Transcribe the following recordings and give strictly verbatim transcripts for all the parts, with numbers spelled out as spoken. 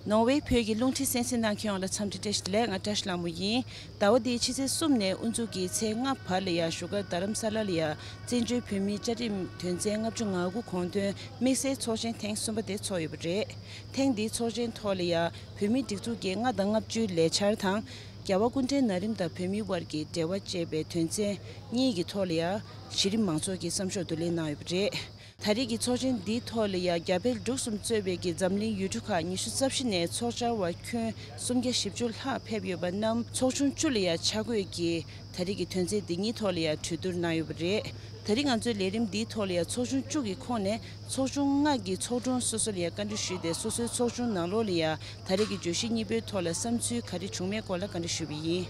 ནོར་ཝེ་བོད་ཀྱི་རླུང་འཕྲིན་གསན་གཟིགས་གནང་མཁན་ཡོངས་ལ་འཚམས་འདྲི་བཀྲ་ཤིས་བདེ་ལེགས། ང་བཀྲ་ཤིས་ལྷ་མོ་ཡིན། ཟླ་བ་འདིའི་ཕྱི་ཚེས་གསུམ་ནས་དབུ་འཛུགས་ཀྱིས་ཚེས་ལྔ་བར་ལ་ཡ་བཞུགས་སྒར་རྡ་རམ་ས་ལ་ལ་ཡ་བཙན་བྱོལ་བོད་མིའི་བཅའ་ཁྲིམས་དོན་ཚན་ལྔ་བཅུ་ང་དགུ་དགོངས་དོན་དམིགས་བསལ་ཚོགས་ཆེན་ཐེངས་གསུམ་པ་དེ་ཚོགས་ཡོད་པ་རེད། ཐེངས་འདིའི་ཚོགས་ཆེན་ཐོག་ལ་ཡ་བོད་མིའི་སྒྲིག་འཛུགས་ཀྱི་ལྔ་དང་ལྔ་བཅུའི་ལས་འཆར་དང་། རྒྱལ་བ་སྐུ་ཕྲེང་ན་རིམ་དང་བོད་མིའི་དབར་གྱི་འབྲེལ་བ་ཅེས་པའི་དོན་ཚན་གཉིས་ཀྱི་ཐོག་ལ་ཡ་གཞི་རིམ་མང་ཚོགས་ཀྱིས་བསམ་ཤོག་བསྡུ་ལེན་གནང་ཡོད་པ་རེད། ད་རེས་ཀྱི་ཚོགས་ཆེན་འདིའི་ཐོག་ལ་ཡ་རྒྱ་བལ་འབྲུག་གསུམ་གཙོས་པའི་གི་འཛམ་གླིང་ཡུལ་གྲུ་ཁག་ཉི་ཤུ་རྩ་བཞི་ནས་ཚོགས་བཅར་བ་ཁྱོན་སུམ་བརྒྱ་བཞི་བཅུ་ལྷག་ཕེབས་ཡོད་པ་རྣམས་ཚོགས་ཆུང་བཅུ་ལ་ཡ་ཆ་བགོས་ཀྱིས་ད་རེས་ཀྱི་དོན་ཚན་འདི་གཉིས་ཐོག་ལ་ཡ་གྲོས་བསྡུར་གནང་ཡོད་པ་རེད། ད་རེས་ང་ཚོའི་ལས་རིམ་འདིའི་ཐོག་ལ་ཡ་ཚོགས་ཆུང་བཅུ་གི་ཁོངས་ནས་ཚོགས་ཆུང་ལྔ་གི་ཚོགས་དྲུང་སོ་སོ་ལ་ཡ་བཀའ་འདྲི་ཞུས་ཏེ། སོ་སོའི་ཚོགས་ཆུང་ནང་ལོགས་ལ་ཡ་ད་རེས་ཀྱི་བརྗོད་གཞི་གཉིས་པོའི་ཐོག་ལ་བསམ་ཚུལ་ག་རེ་བྱུང་མེད་སྐོར་ལ་བཀའ་འདྲི་ཞུས་པ་ཡིན།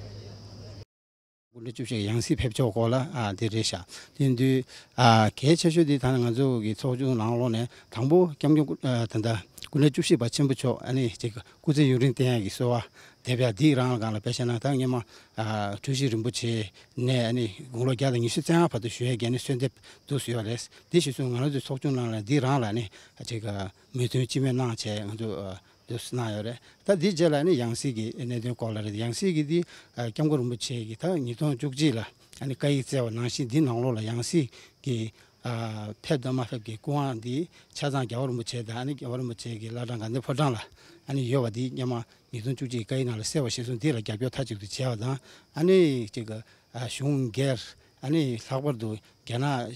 སྐུ་ཕྲེང་བཅུ་བཞི་ཡང་སྲིད་ཕེབས་ཕྱོགས་སྐོར་ལ་ཨ་དེ་རེད་ཤག་དེ་དུས་ཨ་གལ་ཆེ་ཤོས་དེ་ད་ང་ཚོ་གི་ཚོགས་ཆུང་ནང་ལོགས་ནས་དང་པོ་སྐྱབས་མགོན་སྐུ་ཨ་ད་ལྟ་སྐུ་ཕྲེང་བཅུ་བཞི་པ་ཆེན་པོ་མཆོག་ཨ་ནི་ཅིག་སྐུ་ཚེ་ཡུན་རིང་བརྟན་ཡག་གི་གསོལ་བ་འདེབས་ཡག་འདི་རང་ལ་སྒང་ལ་དཔེ་བྱས་ན་ད་སྔོན་མ་ཨ་འཁྲུལ་ཞིག་རིན་པོ་ཆེ་ནས་ཨ་ནི་དགུང་ལོ་བརྒྱ་དང་ཉི་ཤུ་རྩ་ལྔ་བར་དུ་བཞུགས་ཡག་གི་ཨ་ནི་གསོལ་འདེབས་འདུག་ཟེར་བ་རེད། དེ་གཞི་བཟུང་ང་རང་ཚོའི་ཚོགས་ཆུང་ནང་ལ་འདི་རང་ལ་ཨ་ནི་ཅིག་མོས་མཐུན་ཅི་མོས་གནང་བྱས་ང་ཚོ་ཨ། དུ་གནང་ཡོད་རེད། ད་འདི་རྗེས་ལ་ནི་ཡང་སྲིད་ཀྱི་གནད་དོན་སྐོར་ལ་རེད། ཡང་སྲིད་ཀྱི་འདི་ཨ་སྐྱབས་མགོན་རིན་པོ་ཆེ་གིས་ད་ཉིས་སྟོང་བཅུ་གཅིག་ལ་ཨ་ནི་བཀའ་ཡིག་བསྩལ་བ་ནང་བཞིན་འདི་ནང་ལོགས་ལ་ཡང་སྲིད་ཀྱི་ཨ་ཕེབས་དང་མ་ཕེབས་ཀྱི་སྐུ་དབང་འདི་ཆ་ཚང་རྒྱལ་བ་རིན་པོ་ཆེ་དང་ཨ་ནི་རྒྱལ་བ་རིན་པོ་ཆེ་གི་བླ་བྲང་དགའ་ལྡན་ཕོ་བྲང་ལ་ཨ་ནི་ཡོད་པ་འདི་སྔོན་མ་ཉིས་སྟོང་བཅུ་གཅིག་བཀའ་ཡིག་ནང་ལ་གསལ་བ་གཞིར་བཟུང་འདི་ལ་རྒྱབ་སྐྱོར་མཐའ་གཅིག་ཏུ་བྱས་པ་དང་། ཨ་ནི་ཅིག་ཨ་གཞུང་སྒེར་ཨ་ནི་ལྷག་པར་དུ་རྒྱ་ནག་ཨ་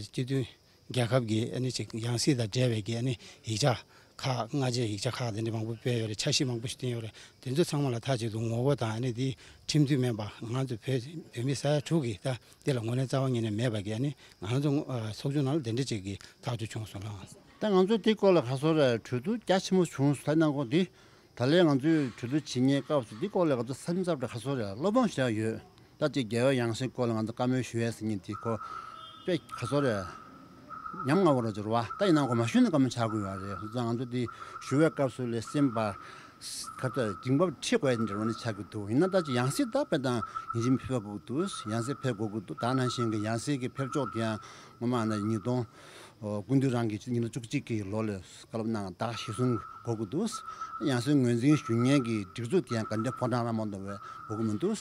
སྤྱི་མཐུན་རྒྱལ་ཁབ་ཀྱི་ཨ་ནི་ཅིག་ཡང་སྲིད་དང་འབྲེལ་བའི་གི་ཨ་ནི་ཡིག་ཆ་ཁག་སྔ་རྗེས་ཡིག་ཆ་ཁག་དེ་འདྲ་མང་པོ་སྤེལ་ཡོད་རེད། འཆར་གཞི་མང་པོ་ཞིག་བཏིང་ཡོད་རེད། དེ་ཚོ་ཚང་མ་ལ་མཐའ་གཅིག་ཏུ་ངོ་རྒོལ་དང་ཨ་ནི་དེ་ཁྲིམས་མཐུན་མིན་པ་ང་ཚོ་བོད་བོད་མི་ས་ཡ་དྲུག་གིས་ད་དེ་ལ་ངོས་ལེན་རྩ་བ་ཉིད་ནས་མེད་པ་གི་ཨ་ནི་ང་ཚོ་ཨ་ཚོགས་ཆུང་ནང་ལ་དེ་འདྲ་ཅིག་གི་ཐག་གཅོད་བྱུང་སོང་ལགས། ད་ང་ཚོ་དེ་སྐོར་ལ་ག་སོ་རེ་གྲོས་བསྡུར་རྒྱ་ཆེན་པོ་བྱུང་སོང་། ད་གནང་སྐོར་འདི། ད་ལན་ང་ཚོས་གྲོས་བསྡུར་བྱེད་མཁན་སྐབས་སུ་འདི་སྐོར་ལ་ང་ཚོ་སེམས་འཚབ་རེ་ཁ་སོ་རེ་བློ་ཕམ་ཞིག་ཡོད། ད་ཅིག་རྒྱལ་བའི་ཡང་སྲིད་སྐོར་ལ་ང་ཚོ་བཀའ་མོལ་ཞུ་ཡས་ཟེར་མཁན་དེ་ཁོ་དཔེ་ཁ་སོ་རེ་ཉམ་ང་བོ་ར་འབྱོར་བ། ད་ཡིན་ནའང་ཁོ་མ་ཞུས་ནས་བཀའ་མོལ་ཆགས་དགོས་པ་རེད། སོང་ཙང་ང་ཚོ་འདི་ཞུ་བའི་སྐབས་སུ་ལས་སེམས་པ་ཁ་ཚ་འགྱིང་བག་ཁྲི་དགོས་ཡས་འདྲ་བོ་ནི་ཆགས་ཀྱི་འདུག་ཡིན་ན་ད་ཅིག་ཡང་སྲིད་ད་དཔེ་དང་ཡིན་གཅིག་མིན་གཅིག་ཕེབས་དགོས་ཀྱི་འདུག་ཡང་སྲིད་ཕེབས་དགོས་ཀྱི་འདུག་ད་ནང་བཞིན་གྱི་ཡང་སྲིད་ཀྱི་ཕེབས་ཕྱོགས་དེ་ཡང་སྔོན་མ་ན་ཉིས་སྟོང་། ཨོ། སྐུ་མདུན་རང་གིས་ཉིས་སྟོང་བཅུ་གཅིག་གི་ལོ་ལ་བཀའ་སློབ་གནང་བ་ད་གཞི་བཟུང་དགོས་ཀྱི་འདུག་ཡང་སྲིད་ངོས་འཛིན་ཞུ་མཁན་གྱི་སྒྲིག་འཛུགས་དེ་ཡང་དགའ་ལྡན་ཕོ་བྲང་རང་མ་གཏོགས་པའི་དགོས་ཀྱི་མི་འདུག་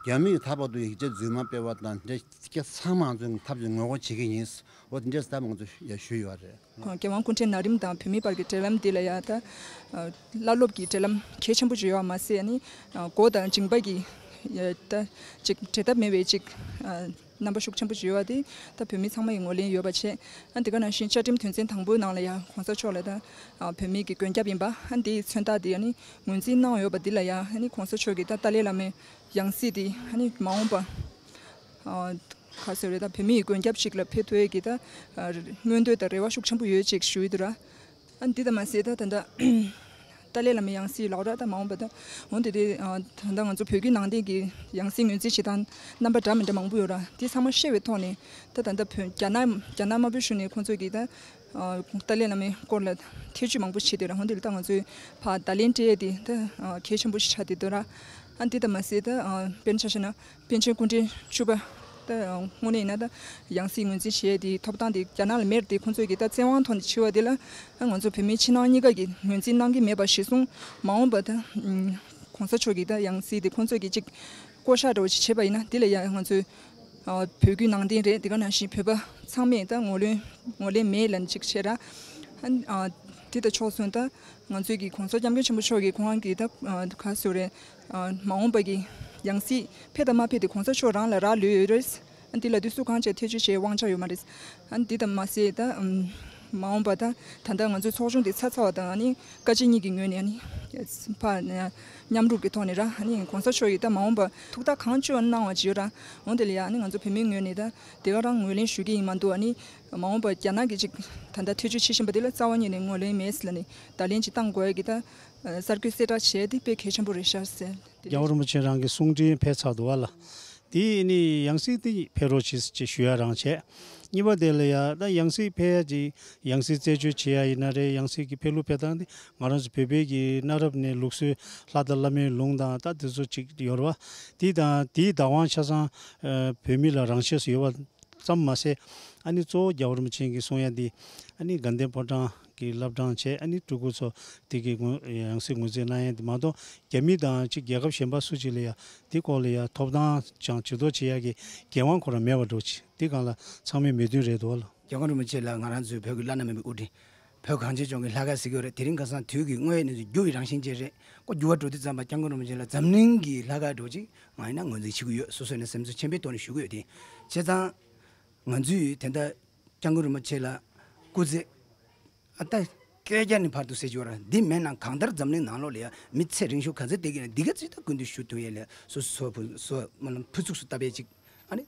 རྒྱ་མིས་ད་བར་དུ་ཡིག་ཆ་རྫུན་མ་སྤེལ་བ་དང་འདྲ་སྐད་ཚང་མ་ང་ཚོས་ཐབས་ཀྱིས་ངོ་རྒོལ་བྱེད་ཀྱི་ཡིན། འོ་དེ་འདྲས་ད་ང་ཚོས་ཡ་ཞུས་ཡོད་རེད། རྒྱལ་དབང་སྐུ་ཕྲེང་ན་རིམ་དང་བོད་མིའི་བར་གྱི་འབྲེལ་ལམ་འདི་ལ་ཡ་ད་བླ་སློབ་ཀྱི་འབྲེལ་ལམ་གལ་ཆེན་པོ་ཅིག་ཡོད་པ་མ་ཟད་ནི་སྒོ་དང་འཇིང་པ་གི་ཡ་ད་ཅིག་འབྲལ་ཐབས་མེད་པའི་ཅིག་རྣམ་པ་ཤུགས་ཆེན་པོ་ཅིག་ཡོད་པ་དེ་ད་བོད་མི་ཚང་མ་ཡིས་ངོས་ལེན་ཡོད་པ་བྱས། ཨ་འདི་ག་ནང་བཞིན་བཅའ་ཁྲིམས་དོན་ཚན་དང་པོའི་ནང་ལ་ཡང་གོང་ས་མཆོག་ལ་ད་ཨ་བོད་མི་གི་མགོན་སྐྱབས་ཡིན་པ་ཨ་འདིའི་མཚོན་རྟགས་དེ་ཨ་ནི་ངོས་འཛིན་གནང་ཡོད་པ་འདི་ལ་ཡང་ཨ་ནི་གོང་ས་མཆོག་གིས་ད་ཏཱ་ལའི་བླ་མའི་ཡང་སྲིད་དེ་ཨ་ནི་མ་འོངས་པ་ཨ་ག་ཟེར་རེད། ད་བོད་མི་ཡི་མགོན་སྐྱབས་ཤིག་ལ་ཕེབས་ཐུབ་ཡས་ཀྱི་ད་ཨ་མངོན་འདོད་དང་རེ་བ་ཤུགས་ཆེན་པོ་ཡོད་ཅིག་ཞུ་ཡི་འདུག་ར། ཨ་འདི་ལྟ་མ་ཟད་ད་ད་ལྟ་ཏཱ་ལའི་བླ་མའི་ཡང་སྲིད་ལགས་ར། ད་མ་འོངས་པ་ད་འོན་ཏེ་དེ་ཨ་ད་ལྟ་ང་ཚོ་བོད་བརྒྱུད་ནང་བསྟན་གྱི་ཡང་སྲིད་ངོས་འཛིན་བྱེད་སྟངས་རྣམ་པ་འདྲ་མི་འདྲ་མང་པོ་ཡོད་ར། དེ་ཚང་མ་ཤེས་པའི་ཐོག་ནས་ད་ད་ལྟ་བོད་རྒྱ་ནག་རྒྱ་ནག་དམར་པོའི་གཞུང་ནས་ཁོང་ཚོས་ཀྱི་ད་ཨ་ཏཱ་ལའི་བླ་མའི་སྐོར་ལ་ཐེ་བྱུས་མང་པོ་བྱས་ཏེ་ར། འོན་ཏེ་ད་ང་ཚོས་ཕར་བརྡ་ལན་སྤྲད་ཡས་དེ་ད་ཨ་གལ་ཆེན་པོ་ཞིག་ཆགས་བསྡད་འདུག་ར། ཨ་འདི་ལྟ་མ་ཟད་ད་ཨ་དཔེར་ན་ཆ་བཞག་ན། པཎ་ཆེན་སྐུ་ཕྲེང་བཅུ་པ་ད་དངོས་གནས་ཡིན་ན་ད་ཡང་སྲིད་ངོས་འཛིན་བྱེད་ཡས་དེ་ཐོབ་ཐང་དེ་རྒྱ་ནག་ལ་མེད་དེ། ཁོང་ཚོས་ཀྱི་ད་བཙན་དབང་ཐོག་ནས་བྱས་པ་དེ་ལ་ང་ཚོ་བོད་མི་ཕྱི་ནང་གཉིས་ཀ་གིས་ངོས་འཛིན་གནང་གི་མེད་པ་གཞིར་བཟུང་མ་འོངས་པ་ད་གོང་ས་མཆོག་གིས་ད་ཡང་སྲིད་དེ་ཁོང་ཚོས་ཀྱི་ཅིག་བསྐོ་བཞག་འདྲ་བོ་ཅིག་བྱས་པ་ཡིན་ན་དེ་ལ་ཡང་ང་ཚོས་བོད་བརྒྱུད་ནང་བསྟན་རེད། དེ་ག་ནང་བཞིན་བོད་པ་ཚང་མས་ད་ངོས་ལེན་ངོས་ལེན་མེད་ལབ་ཅིག་བྱས་ར། དེ་ད་ཆོག་སོང་། ད་ང་ཚོས་ཀྱི་གོང་ས་སྐྱབས་མགོན་ཆེན་པོ་མཆོག་གིས་ཁོང་གིས་ད་ག་ཟེར་རེད། མ་འོངས་པ་གི་ཡང་སྲིད་ཕེབས་དང་མ་ཕེབས་དེ་གོང་ས་མཆོག་རང་ལ་རག་ལུས་ཡོད་རེད། ཨ་འདི་ལ་དུས་སུ་གང་བྱས་ཐེ་བྱུས་བྱེད་དབང་ཆ་ཡོད་མ་རེད། ཨ་འདི་དང་མ་ཟད་ད་ཨམ་མ་འོངས་པ་ད་ད་ལྟ་ང་ཚོའི་ཚོགས་ཆུང་དེ་ཚར་ཚར་བ་དང་ཨ་ནི་བཀའ་སྤྱི་གཉིས་ཀྱི་ངོས་ནས་ཨ་ནི་ཕར་མཉམ་རུབ་ཀྱི་ཐོག་ནས་ར། ཨ་ནི་གོང་ས་མཆོག་གིས་ད་མ་འོངས་པ་ཐུགས་ཐག་གང་གཅོད་གནང་བ་ཅིག་ཡོད་ར། འོན་ཏེ་ལ་ཡ་ཨ་ནི་ང་ཚོ་བོད་མིའི་ངོས་ནས་ད་དེ་ག་རང་ངོས་ལེན་ཞུ་གི་ཡིན་མ་གཏོགས། ཨ་ནི་མ་འོངས་པ་རྒྱ་ནག་གིས་ཅིག་ད་ལྟ་ཐེ་བྱུས་བྱེད་བཞིན་པ་དེ་ལ་རྩ་བ་ཉིད་ནས་ངོས་ལེན་མེད་ལབ་ནས་བརྡ་ལན་ཅིག་བཏང་དགོས་ཡ་གི་ད་གསར་འགོད་གསལ་བསྒྲགས་བྱས་ཏེ་དཔེ་གལ་ཆེན་པོ་རེད་ཤག་ཟེར། རྒྱལ་བ་རིན་པོ་ཆེ་རང་གི་གསུང་འཕྲིན་ཕེབས་ཚར་འདུག་བ་ལ། དེ་ནི་ཡང་སྲིད་དེ་ཕེབས་རོགས་གྱིས་ཅེས་ཞུ་ཡ་རང་བྱས། གཉིས་པ་དེ་ལ་ཡ་ད་ཡང་སྲིད་ཕེབས་ཡ་ཅིག་ཡང་སྲིད་རྩད་གཅོད་བྱེད་ཡ་ཡིན་ན་རེད། ཡང་སྲིད་ཀྱི་ཕེབས་ལུགས་ཕེབས་སྟངས་དེ་ང་རང་ཚོ་བོད་པའི་གི་གནའ་རབས་ནས་ལུགས་སྲོལ་ལྷ་དང་བླ་མའི་ལུང་དང་ད་དེ་ཚོ་ཅིག་ཡོད་རེད་བ། དེ་དང་དེའི་བདག་དབང་ཆ་ཚང་བོད་མི་ལ་རང་ཆས་སུ་ཡོད་པ་ཙམ་མ་ཟད། ཨ་ནི་གཙོ་བོ་རྒྱལ་བ་རིན་པོ་ཆེ་གིས་གསུང་ཡ་འདི་ ཨ་ནི་དགའ་ལྡན་ཕོ་བྲང་གི་བླ་བྲང་བྱས། ཨ་ནི་སྤྲུལ་སྐུ་ཚོ་དེ་གི་ངོས་ཡང་སྲིད་ངོས་འཛིན་གནང་ཡ་དེ་མ་གཏོགས། རྒྱ་མི་དང་ཅིག་རྒྱལ་ཁབ་གཞན་པ་སུ་ཅིག་ལ་ཡ་དེ་སྐོར་ལ་ཡ་ཐོབ་ཐང་ཅང་ཇུས་གཏོགས་བྱེད་ཡ་གི་འགན་དབང་ཁོ་རང་མེད་པ་འདྲ་ཅིག་དེ་སྒང་ལ་ཚང་མས་མོས་མཐུན་རེད་འདུག་ལ། སྐྱབས་མགོན་རིན་པོ་ཆེ་ལ་ང་རང་ཚོའི་བོད་ཀྱི་བླ་ན་མེད་པའི་དབུ་ཁྲིད། བོད་གངས་ཅན་ལྗོངས་ཀྱི་ལྷ་ཁང་ཟེར་གྱི་ཡོད་རེད། དེ་རིང་ཁ་སང་དུས་ཀྱི་དངོས་ཡོད་གནས་ཚུལ་འགྱུར་བའི་རང་བཞིན་ཅན་རེད། ཁོ་འགྱུར་བ་འགྲོ་དུས་ཙམ་པ་སྐྱབས་མགོན་རིན་པོ་ཆེ་ལ་འཛམ་གླིང་གི་ལྷ་ཁང་འདྲ་ཅིག་ང་ཡིན་ན་ངོས་འཛིན་བྱེད་ཀྱི་ཡོད། སོ་སོ་ཡིན་ན་སེམས་ཚོར་ཆེན་པོའི་ཐོག་ནས་ཞུ་གི་ཡོད་དེ། བྱས་ཙང་ང་ཚོས་དེ་འདྲ་སྐྱབས་མགོན་རིན་པོ་ཆེ་ལ་སྐུ་ཚེ་ཨ་ད་བསྐལ་བརྒྱ་ནས་བར་དུ་ཟེར་གྱི་ཡོད་ར། འདི་མེད་ན་གང་ལྟར་འཛམ་གླིང་ནང་ལོགས་ལ་ཡ་མི་ཚེ་རིང་ཤོས་ག་ཚོད་བསྡད་ཀྱི་ན། འདི་ག་ཚོད་ད་སྐུ་མདུན་ཞུ་ཐུབ་ཡས་ལ་སོ་སོ་བུ་སོ་མ་ལམ་ཕུ་ཚུགས་སུ་བཏབ་ཡས་ཅིག་ཨ་ནི་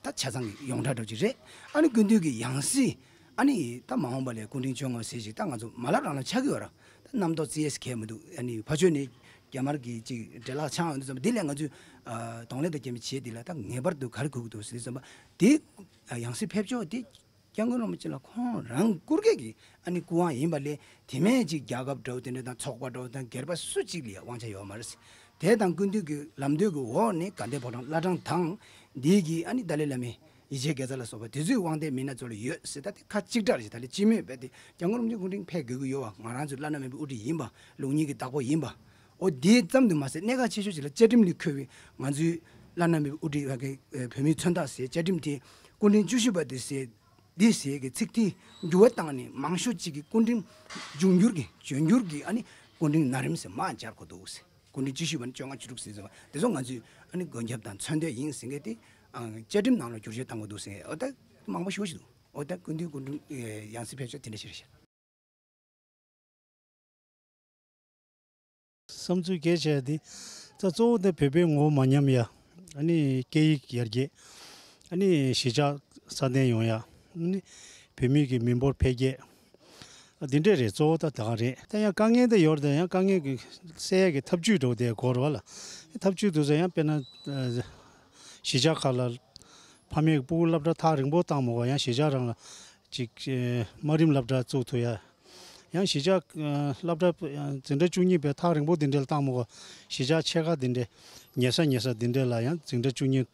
ད་ཆ་ཚང་གི་ཡོངས་གྲགས་འདྲ་ཅིག་རེད། ཨ་ནི་སྐུ་མདུན་གྱི་ཡང་སྲིད་ཨ་ནི་ད་མ་འོངས་པ་ལ་སྐུ་ཕྲེང་བཅོ་ལྔ་ཟེར་ཞིག་ད་ང་ཚོ་མ་ལབ་རང་ལ་ཆགས་ཀྱི་ཡོད་ར། ད་རྣམ་རྟོག་བརྩི་ཡས་གལ་མི་འདུག་ཨ་ནི་ཕ་ཆོས་ནས་རྒྱ་དམར་གྱི་ཅིག་འདྲེ་ལག་འཆང་ཡོང་དུས་ཙམ་པ་འདི་ལས་ང་ཚོས་ཨ་གདོང་ལེན་དང་རྒྱ་མི་བྱེད་འདི་ལ་ད་ངེས་པར་དུ་ག་རེ་དགོས་ཀྱི་འདུག་ཟེར་དུས་ཙམ་པ་དེ་ཡང་སྲིད་ཕེབས་ཕྱོགས་དེ། སྐྱབས་མགོན་རིན་པོ་ཆེ་ལ་ཁོང་རང་སྐུ་སྒེར་གྱི་ཨ་ནི་སྐུ་དབང་ཡིན་པ་ལས། དེ་མིན་ཅིག་རྒྱལ་ཁབ་འདྲ་བོ་དེ་འདྲ་དང་ཚོགས་པ་འདྲ་བོ་དང་སྒེར་པ་སུ་གཅིག་ལ་ཡང་དབང་ཆ་ཡོད་མ་རེད། དེ་དང་སྐུ་མདུན་གྱི་ལམ་སྟོན་གྱི་འོག་ནས་དགའ་ལྡན་ཕོ་བྲང་བླ་བྲང་དང་འདི་གི་ཨ་ནི་ཏཱ་ལའི་བླ་མའི་ཡིད་ཆེས་དགེ་རྩ་ལ་སོགས་པ་དེ་ཚོའི་དབང་ལྡན་མི་སྣ་ཚོ་ལ་ཡོད་ཟེར། ད་དེ་ཁ་གཅིག་གྲགས་རེད། ད་ལས་སྤྱི་མོས་རྦད་དེ་སྐྱབས་མགོན་རིན་པོ་ཆེ་སྐུ་ཕྲེང་ཕེབས་དགོས་ཀྱི་ཡོད་པ། ང་རང་ཚོའི་བླ་ན་མེད་པའི་དབུ་ཁྲིད་ཡིན་པ། ལུགས་གཉིས་ཀྱི་བདག་པོ་ཡིན་པ། འོ་དེ་ཙམ་དུ་མ་ཟད། གནད་འགག་ཆེ་ཤོས་ཅིག་ལ་བཅའ་ཁྲིམས་ལས་འཁོད་པའི་ང་ཚོའི་བླ་ན་མེད་པའི་དབུ་ཁྲིད་བོད་མིའི་མཚོན་རྟགས་ཟེར་བཅའ་ཁྲིམས་དེ་སྐུ་ཕྲེང་བཅུ་བཞི་པ་དེ་ཟེར། འདི་ཟེར་གྱི་ཚིག་དེ་འགྱུར་བ་བཏང་ནས་མང་ཤོས་གཅིག་གི་སྐུ་ཕྲེང་འབྱུང་འགྱུར་གྱི་འབྱུང་འགྱུར་གྱི་ཨ་ནི་སྐུ་ཕྲེང་ན་རིམ་ཟེར་མར་སྦྱར་དགོས་འདུག་ཟེར། སྐུ་ཕྲེང་བཅུ་བཞི་པ་ནས་བཅོ་ལྔ་བཅུ་དྲུག་ཟེར་ཟེར་བ་དེ་ཚོ་ང་ཚོས་ཨ་ནི་མགོན་སྐྱབས་དང་མཚོན་དོད་ཡིན་ཟེར་མཁན་དེ་ཨ་བཅའ་ཁྲིམས་ནང་ལ་བསྒྱུར་བཅོས་བཏང་དགོས་འདུག་ཟེར། འོ་ད་མང་པོ་ཞེ་པོ་ཞིག་འདུག་འོ་ད་སྐུ་མདུན་སྐུ་ཕྲེང་ཡང་སྲིད་ཕེབས་ཕྱོགས་དེ་འདྲ་ཞིག་རེད་ཤག་བསམ་ཚུལ་གལ་ཆེ་བ་འདི། ད་གཙོ་བོ་དེ་བོད་པའི་ངོ་བོ་མ་ཉམས་ཡ། ཨ་ནི་སྐད་ཡིག་ཡར་རྒྱས། ཨ་ནི་གཞིས་ཆགས་སྲ་བརྟན་ཡོང་ཡ། ཨ་ནི་བོད་མི་གི་མི་འབོར་འཕེལ་རྒྱས། ཨ་འདི་འདྲས་རེད། གཙོ་བོ་ད་ད་ག་རེད། ད་ཡང་དཀའ་ངལ་དེ་ཡོད་རེད། ད་ཡང་དཀའ་ངལ་གི་སེལ་ཡ་གི་ཐབས་ཇུས་འདྲ་བོ་དེ་དགོས་རེད་བ་ལ། ཐབས་ཇུས་དེ་ཚོ་ཡང་དཔེར་ན་ཨ་གཞིས་ཆགས་ཁག་ལ་ཕ་མས་སྤུ་གུ་སློབ་གྲྭ་ཐག་རིང་པོ་བཏང་མ་དགོས། ཡང་གཞིས་ཆགས་རང་ལ་ཅིག་ཨེ་དམའ་རིམ་སློབ་གྲྭ་བཙུགས་ཐུབ་ཡ། ཡང་གཞིས་ཆགས་ཨ་སློབ་གྲྭ་ཡང་འཛིན་གྲྭ་བཅུ་གཉིས་པའི་ཐག་རིང་པོ་འདི་འདྲ་ལ་བཏང་མ་དགོས། གཞིས་ཆགས་ཆེ་ཁག་འདི་འདྲ་ཉེ་ས་ཉེ་ས་འདི་འདྲ་ལ་ཡང་འཛིན་གྲྭ་བཅུ་གཉིས་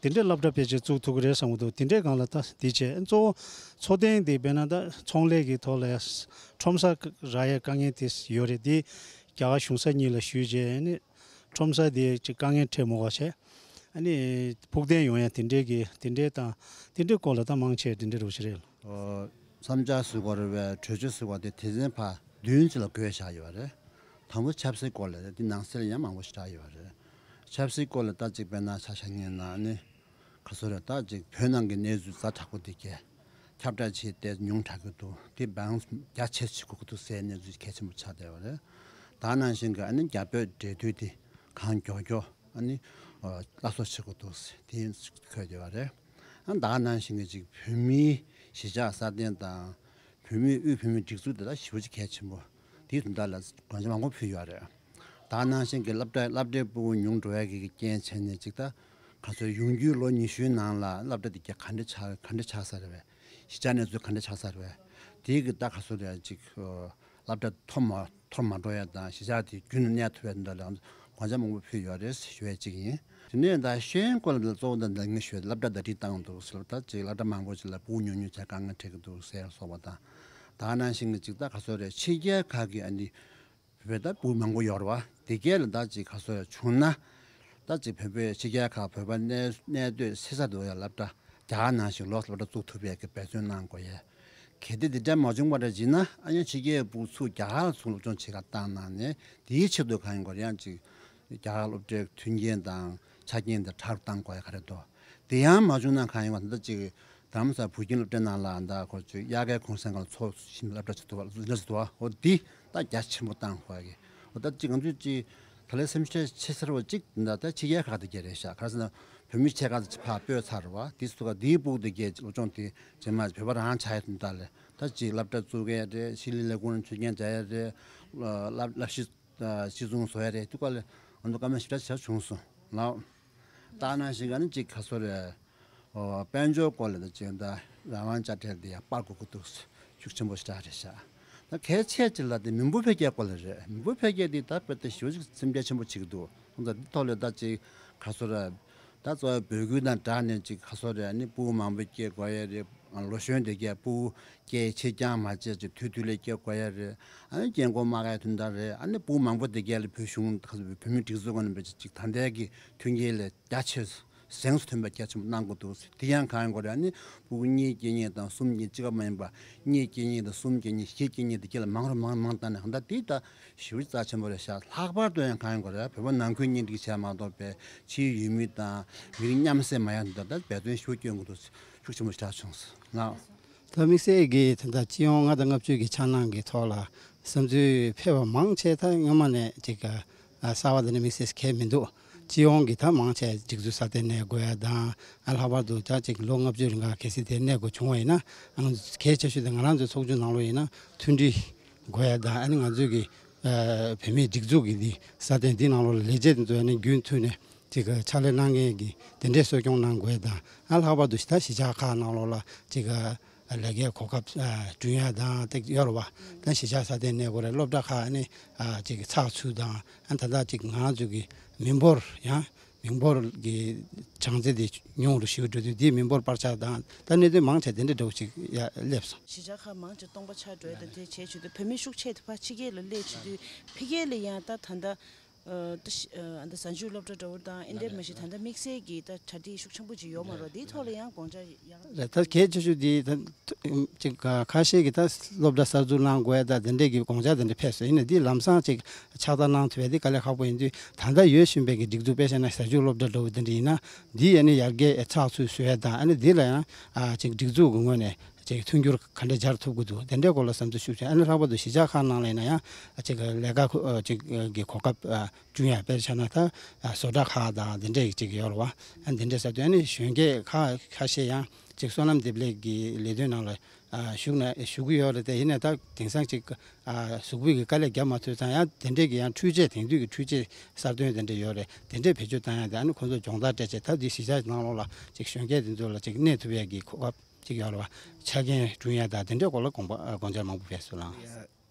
འདི་འདྲ་སློབ་གྲྭ་ཕལ་ཆེར་བཙུགས་ཐུབ་ཀྱི་རེད་བསམ་གྱི་འདུག་དེ་འདྲའི་སྒང་ལ་ད་འདི་བྱས། གཙོ་བོ་འཚོ་རྟེན་འདི་དཔེར་ན་ད་ཚོང་ལས་ཀྱི་ཐོག་ལ་ཡང་ཁྲོམ་ས་རག་ཡའི་དཀའ་ངལ་དེ་ཡོད་རེད། དེ་རྒྱ་གར་གཞུང་ས་གཉིས་ལ་ཞུས་རྗེས་ནི་ཁྲོམ་ས་དེ་ཅིག་དཀའ་ངལ་འཕྲད་མ་དགོས་བྱས། ཨ་ནི་ཕུགས་བརྟན་ཡོང་ཡ་དེ་འདྲའི་གི་དེ་འདྲའི་དང་དེ་འདྲའི་སྐོར་ལ་ད་མང་ཆེ་དེ་འདྲའི་རོགས་ཞིག་རེད། ཨོ། བསམ་འཆར་ཟེར་དགོས་རེད་པས། གྲོས་ཆོད་ཟེར་དགོས་དེ་སྡེ་ཚན་ཕར་བདུན་ཅིག་ལ་བགོས་བཞག་ཡོད་རེད། དང་པོ་ཆབ་སྲིད་སྐོར་ལ་རེད། དེ་ནང་གསེས་ལ་ཡང་མང་པོ་ཞིག་བཞག་ཡོད་རེད། ཆབ་སྲིད་སྐོར་ལ་ད་ཅིག་དཔེར་ན་ཆ་བཞག་ངེས་ན་ནི་ག་ཚོད་རེད། ད་ཅིག་བོད་ནང་གི་གནས་ཚུལ་ཛ་དྲག་པོ་དེ་གས་ཁྱབ་བསྒྲགས་བྱས་ཏེ་ཉུང་དྲགས་ཀྱི་འདུག་དེ་བང་རྒྱ་ཆེ་བྱེད་དགོས་ཀྱི་འདུག་ཟེར་གནས་ཚུལ་གལ་ཆེན་པོ་ཆགས་བསྡད་པ་རེད། ད་ནང་བཞིན་གྱི་ཨ་ནི་རྒྱ་བོད་འབྲེལ་མཐུད་དེ་གང་མགྱོགས་མགྱོགས་ཨ་ནི་ཨ་སླར་གསོ་བྱེད་དགོས་འདུག་ཟེར་དེ་འཁོད་བསྡད་པ་རེད། ཨ་ད་ནང་བཞིན་གྱི་ཅིག་བོད་མིའི་གཞིས་ཆགས་སྲ་བརྟན་དང་། བོད་མིའི་དབུས་བོད་མིའི་སྒྲིག་འཛུགས་དེ་དག་ཞེ་པོ་ཅིག་གལ་ཆེན་པོ། དེའི་དོན་དག་ལ་དགོངས་འཆར་མང་པོ་ཕུལ་ཡོད་རེད། ད་ནང་བཞིན་གྱི་སློབ་གྲྭ་སློབ་གྲྭའི་སྤུ་གུ་ཉུང་འགྲོ་ཡ་གི་རྐྱེན་བྱས་ནས་ཅིག་ད་ག་ཚོད་ཡོང་རྒྱུའི་ལོ་ཉི་ཤུའི་ནང་ལ་སློབ་གྲྭ་དེ་ག་འདྲ་ཆགས་ག་འདྲ་ཆགས་ས་རེད་པས། གཞིས་ཆགས་གནས་ཚུལ་ག་འདྲ་ཆགས་ས་རེད་པས། དེའི་གི་ད་ག་ཚོད་རེད་ཅིག་སློབ་གྲྭ་མཐོ་མ་མཐོ་རུ་མ་འགྲོ་ཡ་དང་གཞིས་ཆགས་དེ་རྒྱུན་དུ་གནས་ཐུབ་ཡ་དེ་འདྲ་ལ་དགོངས་འཆར་མང་པོ་ཕུལ་ཡོད་རེད་ཞུ་ཡ་གཅིག་ཡིན། དེ་ནས་ད་ཤེས་ཡོན་སྐོར་ལ་གཙོ་བོ་ད་འདི་ངས་ཞུས་སློབ་གྲྭ་ཟླ་སྒྲིལ་བཏང་འདུག་ཟེར། ད་ཅིག་སློབ་གྲྭ་མང་པོ་ཅིག་ལ་སྤུ་གུ་ཉུང་ཉུང་བྱས་དཀའ་ངལ་འཕྲད་ཀྱི་འདུག་ཟེར་སོགས་པ་དང་། ད་ནང་བཞིན་གྱི་ཅིག་ད་ག་ཚོད་རེད། ཕྱི་རྒྱལ་ཁག་གི་ཨ་ནི་བོད་ད་སྤུ་གུ་མང་པོ་ཡོད་རེད་བ། དེ་གས་ལ་ད་ཅིག་ག་ཚོད་རེད་བྱུང་ན། ད་ཅིག་བོད་པའི་ཕྱི་རྒྱལ་ཁག་བོད་པ་གནས་གནས་སྡོད་སེ་ས་དུ་ཡ་སློབ་གྲྭ་རྒྱ་གར་ནང་བཞིན་ལོགས་སློབ་གྲྭ་བཙུགས་ཐུབ་ཡས་ཀྱི་འབད་བརྩོན་གནང་དགོས་ཡས། གལ་ཏེ་འདི་འདྲ་མ་བྱུང་བ་འདྲ་བྱས་ན་ཨ་ཡང་ཕྱི་རྒྱལ་སྤུ་གུ་ཚུར་རྒྱ་གར་ལ་ཚུར་སློབ་སྦྱོང་བྱེད་གར་བཏང་གནང་ནས་དེའི་ཆེད་དུ་གང་ཡིན་དགོས་ཡང་ཅིག་རྒྱ་གར་སློབ་གྲྭའི་མཐུན་རྐྱེན་དང་ཆ་རྐྱེན་དེ་དྲག་རུ་བཏང་དགོས་ཡ་ག་རེ་འདུག་དེ་ཡང་མ་བྱུང་ན་གང་ཡིན་དགོས་ད་ཅིག་དྷ་རམ་ས་ལ་བོད་ཁྱིམ་སློབ་གྲྭའི་ནང་ལ་ད་ཁོ་ཚོས་དབྱར་ཁའི་གུང་སེང་སྒང་ལ་ཚོགས་བཞིན་སློབ་གྲྭ་ཆེ་དུ་བ་སློབ་གྲྭ་ཆེ་དུ་བ་འོ་འདི་ད་རྒྱ་ཆེན་པོ་བཏང་དགོས་ཡ་གི་འོ་ད་ཅིག་ང་ཚོས་ཅིག་ད་ལན་སེམས་ཤུགས་ཆེ་ས་ར་བ་ཅིག་ད་ད་ཕྱི་རྒྱལ་ཁག་དེ་གས་རེད་ཤག་ག་རེ་ཟེར་ན་བོད་མི་ཕྱེད་ཀ་ཚོ་ཕར་སྤོས་ཚར་བ་དེ་སུ་ག་དེའི་སྤུ་གུ་དེ་གས་སློབ་སྦྱོང་དེ་རྗེས་མ་བོད་པ་རང་ཆགས་ཡ་དོན་དག་ལས་ད་ཅིག་སློབ་གྲྭ་བཙུགས་ཡ་རེད། ཤི་ལི་ལས་ཁུངས་ལ་མཐུན་རྐྱེན་སྦྱར་ཡ་རེད། སློབ་སློབ་གཞི་གཞི་བཟུང་བཟོ་ཡ་རེད། དེ་སྐོར་ལ་ང་ཚོ་བཀའ་མོལ་ཞིབ་ཕྲ་བྱས་བྱུང་སོང་ལགས། ད་ནང་བཞིན་ག་ནི་ཅིག་ག་ཚོད་རེད། ཨོ་དཔལ་འབྱོར་སྐོར་ལ་ད་ཅིག་ད་རང་དབང་དཔྱ་ཁྲལ་འདི་ཡང་སྤར་དགོས་ཀྱི་འདུག་ཤུགས་ཆེན་པོ་ཞེ་དྲག་རེད་ཤག་ད་གལ་ཆེ་ཅིག་ལ་དེ་མི་འབོར་འཕེལ་རྒྱས་སྐོར་ལ་རེད། མི་འབོར་འཕེལ་རྒྱས་འདི་ད་དཔེ་ད་ཞེ་པོ་ཅིག་སེམས་ཁྲལ་ཆེན་པོ་བྱེད་ཀྱི་འདུག་ཁོང་ཚོ་འདི་ཐོག་ལ་ད་ཅིག་ག་ཚོད་རེད། ད་གཙོ་བོ་འབོད་སྐུལ་དང་སྦྲགས་ནས་ཅིག་ག་ཚོད་རེད། ཨ་ནི་སྤུ་གུ་མང་པོ་སྐྱེ་དགོས་ཡ་རེད། ལོ་གཞོན་དེ་གས་སྤུ་གུ་སྐྱེ་ཆེ་རྐྱང་མ་བྱས་ཅིག་དུས་དུས་ལས་སྐྱེ་དགོས་ཡ་རེད། ཨ་ནི་སྐྱེ་འགོ་མ་གའི་དོན་དག་རེད། ཨ་ནི་སྤུ་གུ་མང་པོ་དེ་གས་ལ་བོད་གཞུང་བོད་མི་སྒྲིག་འཛུགས་ཀྱི་ནང་བྱས་ཅིག་ད་ལྟའི་གི་མཐུན་རྐྱེན་ལས་རྒྱ་ཆེ་གཟེངས་སུ་ཐོན་པ་གལ་ཆེན་པོ་གནང་དགོས་འདུག་དེ་ཡང་གང་ཡིན་དགོས་རེད། ཨ་ནི་སྤུ་གུ་གཉིས་སྐྱེ་མཁན་དང་གསུམ་སྐྱེ་གཅིག་པ་མ་ཡིན་པ་གཉིས་སྐྱེ་མཁན་དང་གསུམ་སྐྱེ་མཁན་བཞི་སྐྱེ་མཁན་དེ་གས་ལ་མང་རུ་མང་རུ་མང་བཏང་ནས་ཧ་ད་དེ་ད་ཞེ་པོ་རྩ་ཆེན་པོ་རེད་ཤག་ལྷག་པར་དུ་ཡང་གང་ཡིན་དགོས་རེད། བོད་པ་ནང་ཁུལ་གཉེན་སྒྲིག་བྱས་མ་གཏོགས་པའི་ཕྱིའི་ཡུལ་མི་དང་མི་རིགས་མཉམ་བསྲེས་མ་ཡོང་དུས་ད་འབད་བརྩོན་ཞེ་པོ་སྐྱོན་དགོས་འདུག་ཤུགས་ཆེན་པོ་ཞེ་དྲག་བྱུང་སོང་ང་། ད་དམིགས་བསལ་གྱི་ད་ལྟ་སྤྱི་ཡོངས་ལྔ་དང་ལྔ་བཅུ་གི་འཆར་སྣང་གི་ཐོག་ལ་བསམ་ཚུལ་ཕེབས་པ་མང་ཆེ་ད་སྔོན་མ་ནས་ཅིག་གསར་བ་དེ་འདྲ་དམིགས་བསལ་གང་ཡང་མི་འདུག་སྤྱི་ཡོངས་ཀྱི་ད་མང་ཆེ་སྒྲིག་འཛུགས་སྲ་བརྟན་གནས་དགོས་ཡ་དང་། ཨ་ལྷག་པར་དུ་ད་ཅིག་ལོ་ལྔ་བཅུ་རིང་ག་གལ་སྲིད་དེ་གནས་དགོས་བྱུང་བ་ཡིན་ན། ཨང་གལ་ཆེ་ཤོས་དེ་ང་རང་ཚོའི་ཚོགས་ཆུང་ནང་ལོགས་ཡིན་ན་མཐུན་སྒྲིལ་དགོས་ཡ་དང་། ཨ་ནི་ང་ཚོའི་གི་ཨ་བོད་མིའི་སྒྲིག་འཛུགས་ཀྱི་འདི་སྲ་བརྟན་འདི་ནང་ལོགས་ལ་ལས་བྱེད་དེ་ཚོ་ཨ་ནི་རྒྱུན་མཐུད་ནས་ཅིག་ཕྱག་ལས་གནང་མཁན་གྱི་དེ་འདྲའི་གསོ་སྐྱོང་གནང་དགོས་ཡ་དང་། ཨ་ལྷག་པར་དུ་ད་གཞིས་ཆགས་ཁག་ནང་ལོགས་ལ་ཅིག་ལས་ཀའི་གོ་སྐབས་ཨ་བསྐྲུན་ཡ་དང་དེ་ཡོད་རེད་བ། ད་གཞིས་ཆགས་སྲ་བརྟན་གནས་དགོས་རེད། སློབ་གྲྭ་ཁག་ཨ་ནི་ཨ་ཅིག་ཚགས་ཚུད་དང་། ཨ་ད་ལྟ་ཅིག་ང་རང་ཚོ་གི་མི་འབོར་ཡང་མི་འབོར་གྱི་གྲངས་ཚད་དེ་ཉུང་རུ་ཞེ་པོ་འགྲོ་དུས་དེའི་མི་འབོར་སྤར་ཆ་དང་ད་གནད་དོན་མང་ཆེ་དེ་འདྲ་འདྲ་བོ་ཞིག་ཡ་སླེབས་སོང་། གཞིས་ཆགས་ཁག་མང་ཆེ་སྟོང་པ་ཆགས་འགྲོ་ཡ་དང་དེ་བྱས་བྱས་དུས་བོད་མི་ཤུགས་ཆེ་དེ་ཕར་ཕྱི་རྒྱལ་ལ་སླེབས་བྱེད་དུས་ཕ་གི་ལ་ཡང་ད་ད་ལྟ་ཨ་ད་ཤི་ཨ་ད་གཟའ་མཇུག་སློབ་གྲྭ་འདྲ་བོ་དང་ཨེ་འདྲས་མ་གཞི་ད་ལྟ་དམིགས་བསལ་གྱི་ད་གྲ་སྒྲིག་ཤུགས་ཆེན་པོ་ཅིག་ཡོད་མ་རེད། དེའི་ཐོག་ལ་ཡང་དགོངས་འཆར་ཡག་རེད། ད་གལ་ཆེ་ཤོས་དེ་ད་ཅིག་ཁ་ཤས་ཀྱིས་ད་སློབ་གྲྭ་གསར་འཛུགས་གནང་དགོས་ད་དེ་འདྲས་ཀྱི་དགོངས་འཆར་དེ་འདྲ་ཕེབས་སོང་། ཡིན་ནའི་འདི་ལམ་སང་ཅིག་ཕྱག་བསྟར་གནང་ཐུབ་པ་དེ་དཀའ་ལས་ཁག་པོ་ཡིན་དུས། ད་ལྟ་ཡོད་བཞིན་པའི་གི་སྒྲིག་འཛུགས་དཔེ་བཞག་ན་གཟའ་མཇུག་སློབ་གྲྭ་འདྲ་བོ་དེ་འདྲ་ཡིན་ན་འདི་ཡ་ནི་ཡར་རྒྱས་ཚགས་ཚུད་བཟོ་ཡ་དང་། ཨ་ནི་འདི་ལ་ཡང་ཨ་ཅིག་སྒྲིག་འཛུགས་ཀྱི་ངོས་ནས་ཅིག་མཐུན་འགྱུར་ག་འདྲ་སྦྱར་ཐུབ་ཀྱི་འདུག་དེ་འདྲའི་སྐོར་ལ་བསམ་ཚུལ་ཤུགས་ཆེ། ཨ་ནི་ལྷག་པར་དུ་གཞིས་ཆགས་ཁག་ནང་ལ་ཡིན་ན་ཡང་ཨ་ཅིག་ལས་ཀ་ཁུ་ཨ་ཅིག་གི་གོ་སྐབས་ཨ་བསྐྲུན་ཡ། དཔེར་བཞག་ན་ད་ཨ་བཟོ་གྲྭ་ཁག་དང་དེ་འདྲའི་ཅིག་ཡོད་རེད་བ། ཨ་འདི་འདྲའི་ས་དོན་ཨ་ནི་གཞོན་སྐྱེས་ཁག་ཁ་ཤས་ཡང་ཅིག་བསོད་ནམས་བདེ་ལེགས་ཀྱི་ལས་དོན་ནང་ལ་ཨ་ཞུགས་ན་ཞུགས་ཀྱི་ཡོད་རེད་དེ། ཡིན་ནའི་ད་དེང་སང་ཅིག་ཨ་གཟུགས་པོའི་གི་དཀའ་ལས་བརྒྱབ་མ་ཐུབ་ཙང་ཡང་དེ་འདྲའི་གི་ཡང་འཕྲུལ་ཆས་དེང་དུས་ཀྱི་འཕྲུལ་ཆས་གསར་ཐོན་དེ་འདྲ་ཡོད་རེད། དེ་འདྲའི་བེད་སྤྱོད་བཏང་ཡ་དེ། ཨ་ནི་ཁོ་ཚོ་སྦྱོང་བརྡར་སྤྲད་བྱས་ད་འདི་གཞིས་ཆགས་ནང་ལོགས་ལ་ཅིག་གཞོན་སྐྱེས་དེ་ཚོ་ལ་ཅིག་གནས་ཐུབ་ཡ་གི་གོ་སྐབས་ཅིག་ཡོད་རེད་བ། ཆ་རྐྱེན་བསྐྲུན་ཡ་དང་དེ་འདྲའི་སྐོར་ལ་དགོངས་པ་ཨ་དགོངས་འཆར་མང་པོ་ཕེབས་སོང་ལགས།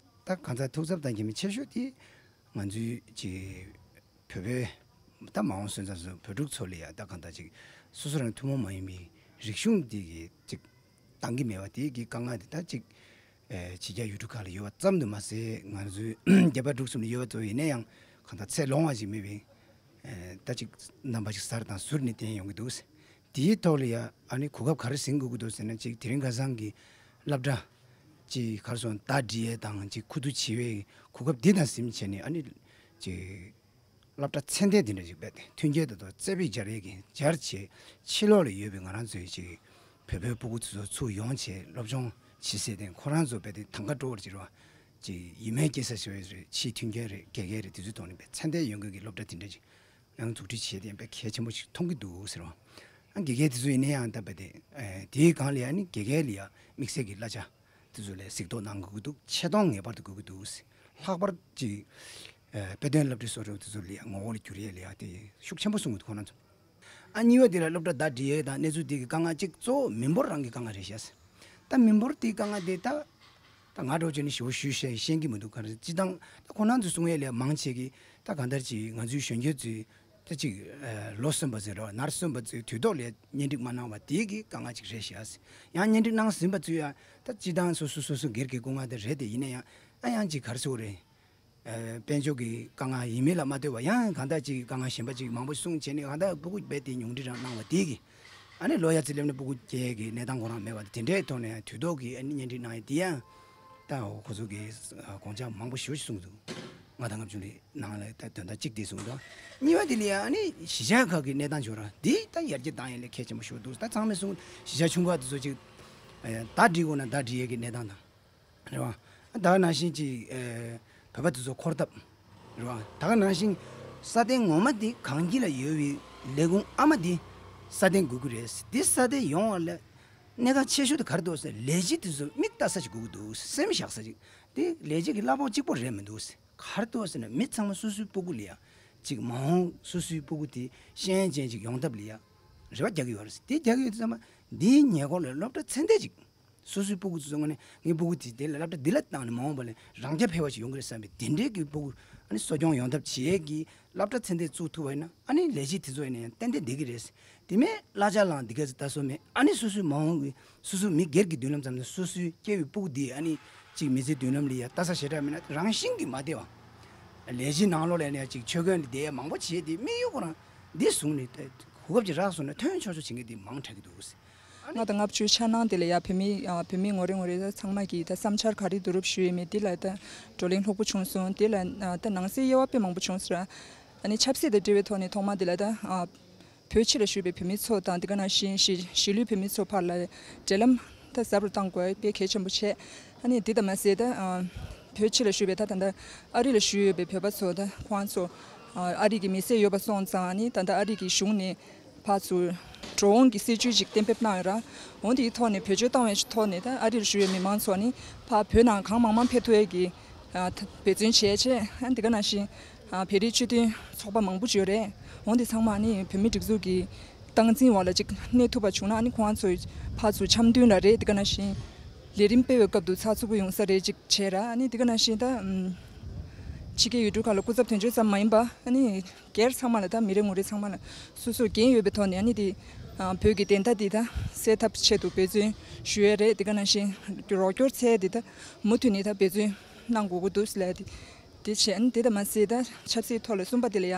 ད་གང་ཚ་ཐུགས་འཚབ་དང་གི་མི་ཆེ་ཤོས་དེ་ང་ཚོའི་ཅིག་བོད་པའི་ད་མ་འོངས་སོན་རྩ་སོ་བོད་ཕྲུག་ཚོ་ལ་ཡ་ད་གང་ལྟར་ཅིག་སོ་སོ་རང་ཐུན་མོང་མ་ཡིན་པའི་རིག་གཞུང་འདི་གི་ཅིག་བཏང་གི་མེད་པ་དེ་གི་དཀའ་ངལ་དེ་ད་ཅིག་ཨེ་ཕྱི་རྒྱལ་ཡུལ་གྲུ་ཁག་ལ་ཡོད་པ་ཙམ་དུ་མ་ཟད། ང་ཚོའི་རྒྱ་བལ་འབྲུག་གསུམ་ལ་ཡོད་པ་ཚོ་ཡིན་ན་ཡང་གང་ལྟར་ཚད་ལོངས་པ་ཞིག་མེད་པའི་ཨེ་ད་ཅིག་རྣམ་པ་ཅིག་གསར་དང་ཟུར་ནས་བསྟན་ཡོང་གི་འདུག་དེའི་ཐོག་ལ་ཡ་ཨ་ནི་གོ་སྐབས་ག་རེ་ཟིན་དགོས་ཀྱི་འདུག་ཟེར་ན། ཅིག་དེ་རིང་ཁ་སང་གི་སློབ་གྲྭ་ཅིག་ག་རེ་ཟེར་ཟླ་སྒྲིལ་ཡས་དང་ཅིག་ཁུ་བསྡུ་བྱེད་པའི་གོ་སྐབས་འདི་དང་ཟིན་བྱས་ནས། ཨ་ནི་ཅིག་སློབ་གྲྭ་ཚད་ལྡན་དེ་འདྲ་ཅིག་རྦད་དེ་མཐུན་རྐྱེན་དང་ཐོག་རྩེ་ཕུད་སྦྱར་ཡས་ཀྱི་སྦྱར་བྱས་ཕྱི་ལོགས་ལ་ཡོད་པའི་ང་རང་ཚོའི་ཅིག་བོད་པའི་སྤུ་གུ་ཚོ་ཚོ་ཚུར་ཡོང་བྱས་སློབ་སྦྱོང་བྱེད་སའི་སྟེང་ཁོ་རང་ཚོ་རྦད་དེ་དང་ག་འགྲོ་བར་བྱེད་རོགས། ཅིག་ཡིད་སྨོན་སྐྱེ་ས་ཞིག་རེད། ཕྱིའི་མཐུན་རྐྱེན་རེད། དགེ་རྒན་རེད། དེ་ཚོའི་ཐོག་ནས་རྦད་ཚད་ལྡན་ཡོང་མཁན་གྱི་སློབ་གྲྭ་དེ་འདྲ་ཅིག་ཡང་འཛུགས་སྐྲུན་བྱས་ཏེ་དཔེ་གལ་ཆེན་པོ་ཞིག་མཐོང་གི་འདུག་ཟེར་བ། ཨ་དགེ་རྒན་དེ་ཚོ་ཡིན་ན་ཡང་ད་རྦད་དེ་ཨེ་དེའི་སྒང་ལ་ཡང་ནི་དགེ་རྒན་ལ་ཡང་དམིགས་བསལ་གྱི་གླ་ཆ་དེ་ཚོ་ལ་གཟིགས་རྟོག་གནང་དགོས་ཀྱི་འདུག་ཆེ་མཐོང་ངེས་པར་དུ་དགོས་ཀྱི་འདུག་ལྷག་པར་ཅིག་ཨེ་དཔེ་སྟོན་སློབ་ཁྲིད་སོགས་དེ་ཚོ་ལ་ཡང་ངོ་བོ་ལ་འགྱུར་ཡས་ལ་ཡང་དེ་ཤུགས་ཆེན་པོ་གསུང་གི་འདུག་ཁོང་རྣམ་ཚོ། ཨ་གཉིས་པ་དེ་ལ་སློབ་གྲྭ་ཟླ་སྒྲིལ་ཡས་དང་གནས་ཚུལ་དེ་གི་དཀའ་ངལ་གཅིག་གཙོ་བོ་མི་འབོར་རང་གི་དཀའ་ངལ་རེད་ཤག་ད་མི་འབོར་དེའི་དཀའ་ངལ་དེ་ད་ད་ང་འདྲ་བོ་བྱས་ནས་ཞེ་པོ་ཞུས་བཤད་ཤེས་ཀྱི་མི་འདུག་ག་རེ་སྤྱི་བཏང་ད་ཁོང་རྣམ་ཚོས་གསུང་ཡས་ལས་མང་ཆེ་གི་ད་གང་ལྟར་ཅིག་ང་ཚོའི་གཞོན་སྐྱེས་ཚོའི་ད་ཅིག་ཨ་ལོ་སོན་པ་ཚོའི་རེད་བ། ནར་སོན་པ་ཚོའི་དུས་ཐོག་ལ་གཉེན་སྒྲིག་མ་གནང་བ་དེ་གི་དཀའ་ངལ་ཅིག་རེད་ཤག་ཡང་གཉེན་སྒྲིག་གནང་ཟིན་པ་ཚོས་ཡང་ད་སྤྱི་བཏང་སོ་སོ་སོ་སོ་སྒེར་གྱི་སྐུ་ངལ་དེ་རེད་དེ། ཡིན་ན་ཡང་ཨ་ཡང་ཅིག་ག་རེ་ཟེར་དགོས་རེད། ཨ་དཔལ་འབྱོར་གྱི་དཀའ་ངལ་ཡིན་མིན་ལ་མ་ལྟོས་པར་ཡང་གང་ལྟར་ཅིག་དཀའ་ངལ་གཞན་པ་ཅིག་མང་པོ་གསུངས་བྱས་ནས་གང་ལྟར་སྤུ་གུ་རྦད་དེ་ཉུང་འཕྲི་རང་གནང་བ་དེ་གི་ཨ་ནི་ལོ་ཡ་ཙི་སླེབས་ན་སྤུ་གུ་སྐྱེ་གི་གནས་སྟངས་ཁོ་རང་མེད་པ་དེ་འདྲའི་ཐོག་ནས་ཡང་དུས་ཐོག་གི་ཨ་ནི་གཉེན་སྒྲིག་གནང་ཡ་དེ་ཡང་ད་ཁོ་ཚོ་གི་དགོངས་འཆར་མང་པོ་ཞེ་པོ་ཞིག་གསུངས་འདུག་ལྔ་དང་ལྔ་བཅུ་ནང་ལ་ད་དོན་དག་གཅིག་དེ་གསུངས་འདུག་གཉིས་པ་དེ་ལ་ཡང་ཨ་ནི་གཞིས་ཆགས་ཁག་གི་གནས་སྟངས་ཅིག་ཡོད་ར། འདི་ད་ཡར་རྒྱས་བཏང་ཡ་ལས་གལ་ཆེན་པོ་ཞིག་འདུག་ད་ཚང་མས་གསུངས། གཞིས་ཆགས་ཆུང་ཁག་དེ་ཚོ་ཅིག་ཨ་ཟླ་སྒྲིལ་དགོས་ན་ཟླ་སྒྲིལ་ཡས་ཀྱི་གནས་སྟངས་དང་། རེད་བ། ད་ག་ནང་བཞིན་ཅིག་ཨེ་བོད་པ་དེ་ཚོ་འཁོར་ཐབས། རེད་བ། ད་ག་ནང་བཞིན་སྲ་བརྟན་ངོ་མ་དེ་གངས་སྐྱིད་ལ་ཡོད་པའི་ལས་ཁུངས་ཨ་མ་དེ་སྲ་བརྟན་དགོས་ཀྱི་རེད། དེ་སྲ་བརྟན་ཡོང་བ་ལ་གནད་འགག་ཆེ་ཤོས་དེ་ག་རེ་འདུག་ཟེར། ལས་བྱེད་དེ་ཚོ་མིག་ལྟ་ས་ཞིག་དགོས་ཀྱི་འདུག་སེམས་བཞག་ས་ཞིག་དེ་ལས་བྱེད་ཀྱི་གླ་ཕོགས་གཅིག་པོ་རེད་མི་འདུག་ག་རེ་འདུག་ཟེར་ན་མི་ཚང་མ་སོ་སོའི་སྤུ་གུ་ལ་ཡ་ཅིག་མ་འོངས་སོ་སོའི་སྤུ་གུ་དེ་ཤེས་ཡོན་ཅན་ཅིག་ཡོང་ཐབས་ལ་ཡ་རེ་བ་རྒྱག་གི་ཡོད་རེད། དེ་རྒྱག་གི་ཡོད་དུས་ཙམ་པ་འདིའི་ཉེ་འཁོར་ལ་སློབ་གྲྭ་ཚད་ལྡན་ཅིག་སོ་སོའི་སྤུ་གུ་ཚོའི་ངོས་ནས་ངའི་སྤུ་གུ་དེ་དེ་ལ་སློབ་གྲྭ་འདི་ལ་བཏང་ནས་མ་འོངས་པ་ལ་རང་རྐྱ་འཕེར་བ་ཞིག་ཡོང་གི་རེད་བསམ་པའི་དེ་འདྲའི་གི་སྤུ་གུ་ཨ་ནི་གསོ་སྐྱོང་ཡོང་ཐབས་བྱེད་ཡས་ཀྱི་སློབ་གྲྭ་ཚད་ལྡན་བཙུགས་ཐུབ་པ་ཡིན་ན་ཨ་ནི་ལས་བྱེད་དེ་ཚོ་ཡིན་ན་ཡང་ཏན་ཏན་བསྡད་ཀྱི་རེད། དེ་མིན་གླ་ཆ་ལའང་འདི་ག་ཙམ་ལྟ་སྲོལ་མེད། ཨ་ནི་སོ་སོའི་མ་འོངས་ཀྱི་སོ་སོའི་མི་སྒེར་གྱི་མདུན་ལམ་ཙམ་ནས་སོ་སོའི་སྐྱེ་བའི་སྤུ་གུ་འདི་ཨ་ནི་གཅིག་མི་ཚེའི་མདུན་ལམ་ལ་ཡ་ལྟ་ས་ཞེ་དྲག་མེད་ན་རང་བཞིན་གྱིས་མ་བདེ་བ། ལས་གཞིའི་ནང་ལོགས་ལ་ཡ་ནས་གཅིག་ཆོས་གོས་འདི་བསྡད་ཡ་མང་པོ་བྱས་ཏེ་དམིགས་ཡུལ་ཁོ་རང་འདི་བཟུང་ནས་ད་གོ་སྐབས་ཅིག་རག་སོང་ན་ཐོན་ཆོག་ཆོག་བྱེད་མཁན་འདི་མང་དྲགས་ཀྱི་འདུག། ལྔ་དང་ལྔ་བཅུའི་འཆར་སྣང་དེ་ལ་ཡ་བོད་མི་ཨ་བོད་མི་ངོ་རེ་ངོ་རེ་ད་ཚང་མ་གིས་ད་བསམ་འཆར་ག་རེ་བསྡུ་རུབ་ཞུས་ཡོད་མེད་འདི་ལ་ད་བགྲོ་གླེང་ལྷུག་པོ་བྱུང་སོང་། འདི་ལ་ཨ་ད་ནང་གསེས་དབྱེ་བ་དཔེ་མང་པོ་བྱུང་སོང་ར། ཨ་ནི་ཆབ་སྲིད་དང་འབྲེལ་བའི་ཐོག་ནས་ཐོག་མ་འདི་ལ་ད་ཨ་བོད་ཕྱི་ལ་བཞུགས་པའི་བོད་མི་ཚོ་དང་འདི་ག་ནང་བཞིན་གཞིས་གཞིས་ལུས་བོད་མི་ཚོ་བར་ལ་འབྲེལ་ལམ་ད་ཟབ་རུ་གཏང་དགོས་དཔེ་གལ་ཆེན་པོ་བྱས། ཨ་ནི་འདི་དང་མ་ཟད་ད་ཨ་བོད་ཕྱི་ལ་བཞུགས་པའི་ད་ད་ལྟ་ཨ་རི་ལ་བཞུགས་ཡོད་པའི་བོད་པ་ཚོ་ད་ཁོང་ཚོ་ཨ་ཨ་རི་གི་མི་སེར་ཡོད་པ་སོང་ཙང་ཨ་ནི་ད་ལྟ་ཨ་རི་གི་གཞུང་ནས་ཕར་ཚུར་འགྲོ་འོང་གི་སྲིད་ཇུས་ཅིག་གཏན་འབེབས་གནང་ཡོད་ར། འོ་འདིའི་ཐོག་ནས་བེད་སྤྱོད་བཏང་བའི་ཐོག་ནས་ད་ཨ་རི་ལ་བཞུགས་པའི་མི་མང་ཚོ་ནི་ཕར་བོད་ནང་གང་མང་མང་ཕེབས་ཐུབ་ཡས་ཀྱི་ཨ་ད་འབད་བརྩོན་བྱས་བྱས། ཨ་འདི་ག་ནང་བཞིན་ཨ་བོད་རིགས་སྤྱི་མཐུན་ཚོགས་པ་མང་པོ་ཅིག་ཡོད་རེད། འོ་འདི་ཚང་མ་ནི་བོད་མིའི་སྒྲིག་འཛུགས་ཀྱི་སྟངས་འཛིན་འོག་ལ་ཅིག་གནས་ཐུབ་པ་བྱུང་ན་ཨ་ནི་ཁོང་ཚོ་ཕར་ཚུར་འཆམ་མཐུན་ལ་རེད། འདི་ག་ནང་བཞིན་ལས་རིམ་སྤེལ་བའི་སྐབས་སུ་ཚགས་ཚུད་པོ་ཡོང་ས་རེད་ཅིག་བྱས་ར། ཨ་ནི་འདི་ག་ནང་བཞིན་ད་ཨམ་ཕྱི་རྒྱལ་ཡུལ་གྲུ་ཁག་ལ་སྐུ་ཚབ་དོན་གཅོད་ཙམ་མ་ཡིན་པ་ཨ་ནི་སྒེར་ཚང་མ་ལ་ད་མི་རེ་ངོ་རེ་ཚང་མ་ལ་སོ་སོར་འགན་ཡོད་པའི་ཐོག་ནས་ཨ་ནི་དེ་ཨ་བོད་ཀྱི་བདེན་མཐའ་འདི་ད་གསལ་ཐབས་ཆེད་དུ་འབད་བརྩོན་ཞུ་ཡས་རེད། དེ་ག་ནང་བཞིན་རོགས་སྐྱོར་འཚོལ་ཡས་འདི་ད་མུ་མཐུད་ནས་ད་འབད་བརྩོན་གནང་དགོས་ཀྱི་འདུག་ཟེར་ལབ་ཡས་དེ་དེ་བྱས། ཨ་ནི་དེ་དང་མ་ཟད་ད་ཆབ་སྲིད་ཐོག་ལ་གསུམ་པ་དེ་ལ་ཡ་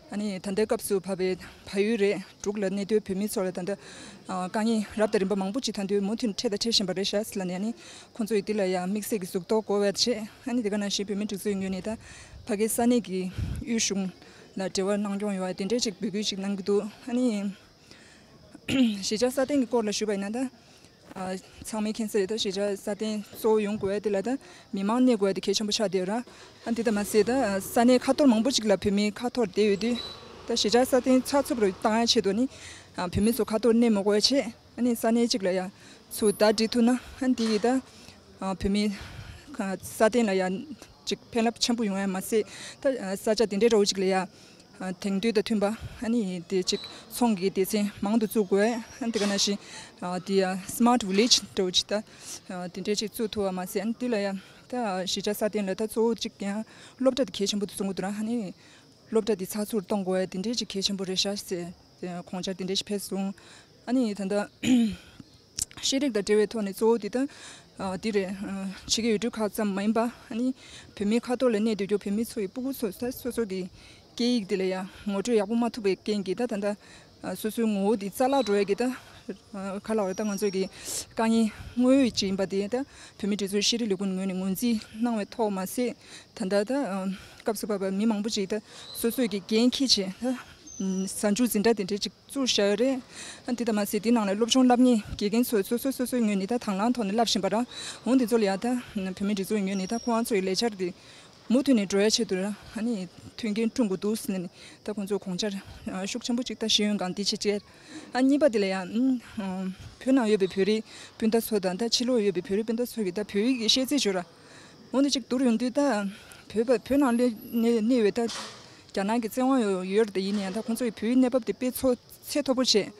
ཨ་ནི་ད་ལྟའི་སྐབས་སུ་བབས་པའི་བལ་ཡུལ་རེད། འབྲུག་ལ་གནས་སྡོད་བོད་མི་ཚོ་ལ་ད་ལྟ་ཨ་དཀའ་ངལ་རབ་དང་རིམ་པ་མང་པོ་ཅིག་ད་དུང་མུ་མཐུད་འཕྲད་དང་འཕྲད་བཞིན་པ་རེད་ཤག་ཟེར་ལབ་ནས་ཨ་ནི་ཁོང་ཚོ་ཡི་འདི་ལ་ཡང་དམིགས་བསལ་གྱི་གཟུགས་གཏོར་དགོས་པ་བྱས། ཨ་ནི་དེ་ག་ནང་བཞིན་བོད་མིའི་སྒྲིག་འཛུགས་ངོས་ནས་ད་ཕ་གིའི་ས་གནས་ཀྱི་དབུས་གཞུང་ལ་འབྲེལ་བ་གནང་སྐྱོང་ཡོང་བ་དེ་འདྲའི་ཅིག་འབོད་སྐུལ་ཅིག་གནང་གི་འདུག། ཨ་ནི་གཞིས་ཆགས་སྲ་བརྟན་གྱི་སྐོར་ལ་ཞུས་པ་ཡིན་ན་ད་ཨ་ཚང་མས་མཁྱེན་གསལ་རེད། ད་གཞིས་ཆགས་སྲ་བརྟན་གཙོ་བོ་ཡོང་དགོས་ཡ་དེ་ལ་ད་མི་མང་གནས་དགོས་ཡ་དེ་གལ་ཆེན་པོ་ཆགས་བསྡད་ཡོད་ར། ཨ་འདི་ལྟ་མ་ཟད་ད་ས་གནས་ཁ་ཐོར་མང་པོ་ཅིག་ལ་བོད་མི་ཁ་ཐོར་བསྡད་ཡོད་དུས་ད་གཞིས་ཆགས་སྲ་བརྟན་ཚགས་ཚུད་པོ་བཏང་ཡ་ཆེད་དུ་ནི་ཨ་བོད་མི་ཚོ་ཁ་ཐོར་གནས་མི་དགོས་ཡ་ཆེད་ཨ་ནི་ས་གནས་གཅིག་ལ་ཡ་ཚུར་ཟླ་སྒྲིལ་ཐུབ་ན་ཨ་འདི་ཡིས་ད་ཨ་བོད་མི་ཁ་སྲ་བརྟན་ལ་ཡ་ཅིག་ཕན་རླབས་ཆེན་པོ་ཡོང་ཡ་མ་ཟད་ད་ཨ་ས་ཆ་དེ་འདྲའི་འདྲ་བོ་ཅིག་ལ་ཡ་ཨ་དེང་དུས་དང་མཐུན་པ་ཨ་ནི་དེ་ཅིག་ཚོང་གི་སྡེ་ཚན་མང་དུ་བཙུགས་དགོས། ཨ་དེ་ག་ནང་བཞིན་ཨ་དེ་ཡ་སི་མཱར་ཊི་ཝི་ལེ་ཇི་འདྲ་བོ་ཅིག་ད་ཨ་དེ་འདྲའི་ཅིག་བཙུགས་ཐུབ་པ་མ་ཟད་ཨ་ནི་དེ་ལ་ཡ་ད་གཞིས་ཆགས་སྲ་བརྟན་ལ་ད་གཙོ་བོ་ཅིག་ཀྱང་སློབ་གྲྭ་དེ་གལ་ཆེན་པོ་དུ་བཟུང་གི་འདུག་ར། ཨ་ནི་སློབ་གྲྭ་དེ་ཚགས་ཚུད་གཏོང་དགོས་ཡ་དེ་འདྲའི་ཅིག་གལ་ཆེན་པོ་རེད་ཤག་ཟེར་དགོངས་འཆར་དེ་འདྲའི་ཞིག་ཕེབས་སོང་། ཨ་ནི་ད་ལྟ་ཤེས་རིག་དང་འབྲེལ་བའི་ཐོག་ནས་གཙོ་བོ་འདི་ལྟ་ཨ་འདི་རེད། ཨ་ཕྱི་རྒྱལ་ཡུལ་གྲུ་ཁག་ཙམ་མ་ཡིན་པ་ཨ་ནི་བོད་མིའི་ཁ་ཐོར་ལ་གནས་སྡོད་རྒྱུ་བོད་མི་ཚོ་ཡི་སྤུ་གུ་ཚོ་ད་སོ་སོ་གི་སྐད་ཡིག་འདི་ལ་ཡང་ངོ་སྤྲོད་ཡག་པོ་མ་ཐུབ་པའི་རྐྱེན་གྱིས་ད་ད་ལྟ་ཨ་སོ་སོའི་ངོ་བོ་འདི་རྩ་བརླག་འགྲོ་ཡ་གི་ད་ཨ་ག་ལ་བ་ད་ང་ཚོ་གི་དཀའ་ངལ་དངོས་ཡོད་ཅིག་ཡིན་པ་དེ་ད་བོད་མིའི་སྒྲིག་འཛུགས་ཤེས་རིག་ལས་ཁུངས་ངོས་ནས་ངོས་འཛིན་གནང་བའི་ཐོག་མ་ཟད་ད་ལྟ་ད་ཨ་སྐབས་སུ་བབས་པའི་མི་མང་པོ་ཅིག་ད་སོ་སོས་ཀྱི་འགན་འཁྱེར་བྱས་ད་གཟའ་མཇུག་འཛིན་གྲྭ་དེ་འདྲའི་ཅིག་བཙུགས་བཞག་ཡོད་རེད། ཨ་འདི་ལྟ་མ་ཟད་འདི་ནང་ལ་སློབ་སྦྱོང་བསླབ་མཁན་དགེ་རྒན་ཚོས་སོ་སོ་སོ་སོའི་ངོས་ནས་ད་དང་བླངས་ཐོག་ནས་བསླབ་བཞིན་པ་ར། འོན་འདི་ཚོ་ལ་ཡང་ད་བོད་མིའི་སྒྲིག་འཛུགས་ངོས་ནས་ད་ཁོ་རང་ཚོའི་ལས་འཆར་འདི་མུ་མཐུད་ནས་འགྲོ་ཡ་ཆེད་དུ་ར་ཨ་ནི་མཐུན་རྐྱེན་བསྐྲུན་དགོས་འདུག་ཟེར་ནས་ད་ཁོང་ཚོས་དགོངས་འཆར་ཤུགས་ཆེན་པོ་ཅིག་ད་ཞུས་ཡོང་གང་འདི་ཆེ་ཆེ། ཨ་གཉིས་པ་དེ་ལ་ཡང་བོད་ནང་ཡོད་པའི་བོད་རིགས་སྤུན་ཟླ་ཚོ་དང་ད་ཕྱི་ལོགས་ཡོད་པའི་བོད་རིགས་སྤུན་ཟླ་ཚོ་གིས་ད་བོད་ཡིག་གི་ཤེས་ཚད་བྱོས་ར། འོན་ཏེ་གཅིག་བསྡུར་ཡོང་དུས་ད་བོད་པ་བོད་ནང་སླེབས་གནས་གནས་ཡོད་ད་རྒྱ་ནག་གི་བཙན་དབང་ཡོད་ཡོད་རེད་ད། ཡིན་ན་ཡང་ད་ཁོང་ཚོ་ཡི་བོད་ཡིག་གནས་བབ་དེ་དཔེ་ཚོ་ཚད་མཐོ་པོ་བྱས།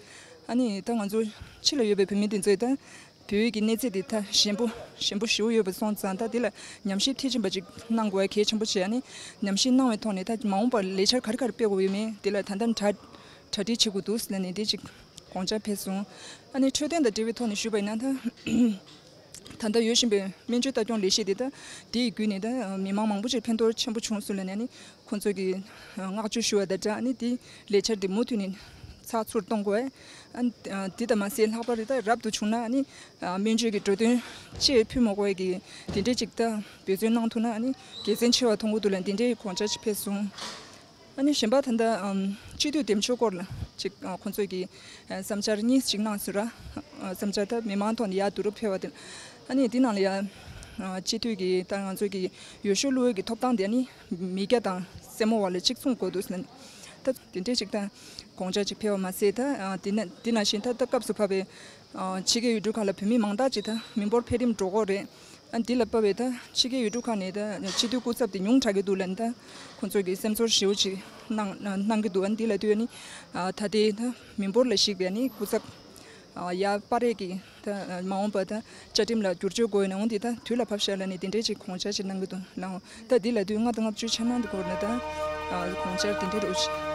ཨ་ནི་ད་ང་ཚོ་ཕྱི་ལ་ཡོད་པའི་བོད་མི་དེ་ཚོས་ད་བོད་ཡིག་གི་གནས་ཚད་དེ་ད་ཞན་པོ་ཞན་པོ་ཞེ་པོ་ཡོད་པ་སོང་ཙང་ད་དེ་ལ་ཉམས་ཞིབ་མཐིལ་ཕྱིན་པ་ཅིག་གནང་དགོས་གལ་ཆེན་པོ་བྱས། ཨ་ནི་ཉམས་ཞིབ་གནང་བའི་ཐོག་ནས་ད་མ་འོངས་པར་ལས་འཆར་ག་རེ་ག་རེ་སྤེལ་དགོས་ཡོད་མེད་དེ་ལ་ད་ལྟ་གྲ་གྲ་སྒྲིག་བྱེད་དགོས་འདུག་ཟེར་ནས་དེ་ཅིག་དགོངས་འཆར་ཕེབས་སོང་། ཨ་ནི་འཕྲོད་བསྟེན་དང་འབྲེལ་བའི་ཐོག་ནས་ཞུས་པ་ཡིན་ན་ད། ད་ལྟ་ཡོད་བཞིན་པའི་སྨན་བཅོས་ལྟ་སྐྱོང་ལས་གཞི་དེ་ད་དེའི་བརྒྱུད་ནས་ད་མི་མང་མང་པོ་ཅིག་ཕན་ཐོགས་ཆེན་པོ་བྱུང་སོང་ལབ་ནས་ནི་ཁོང་ཚོ་གིས་བསྔགས་བརྗོད་ཞུ་བ་དང་སྦྲགས་ནི་དེའི་ལས་འཆར་དེ་མུ་མཐུད་ནས་ཚགས་ཚུད་གཏོང་དགོས། ཨ་དེ་དང་མ་ཟད་ལྷག་པར་དུ་ད་རབ་ཏུ་བྱུང་ན་ནི་སྨན་བཅོས་ཀྱི་འགྲོ་དོན་ལྕེ་ཕུལ་མ་དགོས་ཀྱི་དེ་འདྲའི་ཅིག་ད་འབད་བརྩོན་གནང་ཐུབ་ན་ནི་དགེ་མཚན་ཆེ་བ་མཐོང་གི་འདུག་ལབ་དེ་འདྲའི་དགོངས་འཆར་ཅིག་ཕེབས་སོང་། ཨ་ནི་གཞན་པ་ད་ལྟ་ཨམ་སྤྱི་འཐུས་འདེམས་ཤོག་སྐོར་ལ་ཅིག་ཨ་ཁོང་ཚོས་ཀྱི་ཨ་བསམ་འཆར་གཉིས་ཅིག་གནང་ཟེར་ར། ཨ་བསམ་འཆར་ད་མི་མང་ཐོག་ནས་ཡར་བསྡུ་རུབ་ཕེབས་པ་དེ། ཨ་ནི་འདི་ནང་ལ་ཡ་ཨ་སྤྱི་འཐུས་ཀྱི་ད་ང་ཚོས་ཀྱི་འོས་ཤོག་བླུག་ཡས་ཀྱི་ཐོབ་ཐང་དེ་ཨ་ནི་མི་སྐྱ་དང་སེར་མོ་བར་ལ་གཅིག་མཚུངས་དགོས་འདུག་ཟེར་ནས་ད་དེ་འདྲས་ཅིག་ད་དགོངས་འཆར་ཅིག་ཕེབས་པ་མ་ཟད་ད་ཨ་འདི་ན་འདི་ནང་བཞིན་ད་ད་སྐབས་སུ་བབས་པའི་ཨ་ཕྱི་རྒྱལ་ཡུལ་གྲུ་ཁག་ལ་བོད་མི་མང་དག་ཅིག་ད་མི་འབོར་འཕེལ་རིམ་འགྲོ་གི་རེད། ཨ་འདི་ལ་དཔག་པའི་ད་ཕྱི་རྒྱལ་ཡུལ་གྲུ་ཁག་ནས་ད་སྤྱི་འཐུས་སྐུ་ཚབ་དེ་ཉུང་དྲགས་ཀྱི་འདུག་ལབ་ནས་ད་ཁོང་ཚོ་གིས་སེམས་ཚོར་ཞེ་པོ་ཅིག་གནང་གནང་གི་འདུག་ཨ་འདི་ལ་ལྟོས་ནི་ཨ་ད་ལྟའི་ད་མི་འབོར་ལ་གཞིགས་པའི་ནི་སྐུ་ཚབ་ཨ་ཡར་སྤར་ཡས་ཀྱི་ད་མ་འོངས་པ་ད་བཅའ་ཁྲིམས་ལ་བསྒྱུར་བཅོས་དགོས་ཡོད་ན་འོང་དེ་ད་དུས་ལ་བབས་ཤག་ལབ་ནས་དེ་འདྲས་ཅིག་དགོངས་འཆར་ཅིག་གནང་གི་འདུག་ལགས། ད་འདི་ལ་ལྟོས་ལྔ་དང་ལྔ་བཅུའི་འཆར་སྣང་དེ་སྐོར་ནས་ད་ཨ་དགོངས་འཆར་དེ་འདྲས་རེད།